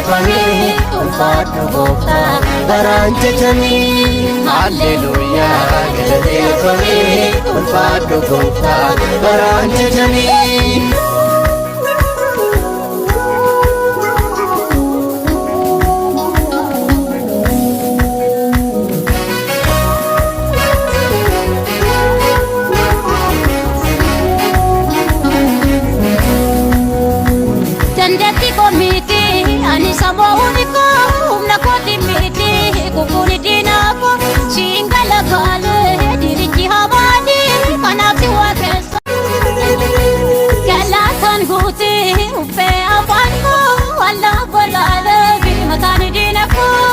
Galateeffamee ulfaadhu gooftaa baraan jajamee. Halleluuyaa galateeffamee ulfaadhu gooftaa baraan jajamee. Dandeettii koo miti ani sabaa'uun koo humna kooti miti kukuuni diinaa koo siin galagaalee dirichi hamaani kanaaf si waaqessa. Galaataan guuti uffee afaan koo wallaa golaalee fi mataan diina koo.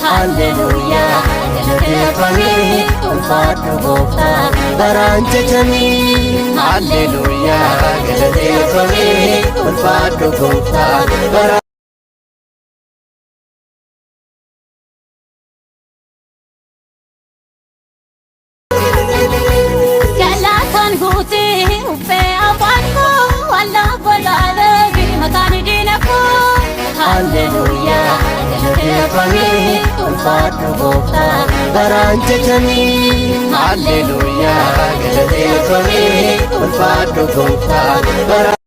Halleluuyaa galateeffamee ulfaadhu gooftaa baraan jajamee. Halleluuyaa galateeffamee ulfaadhu gooftaa baraan. Galaataan guuti uffee afaan koo wallaa golaalee fi mataan diina koo. Halleluuyaa galateeffamee ulfaadhu gooftaa baraan jajamee. Halleluuyaa galateeffamee ulfaadhu gooftaa baraan.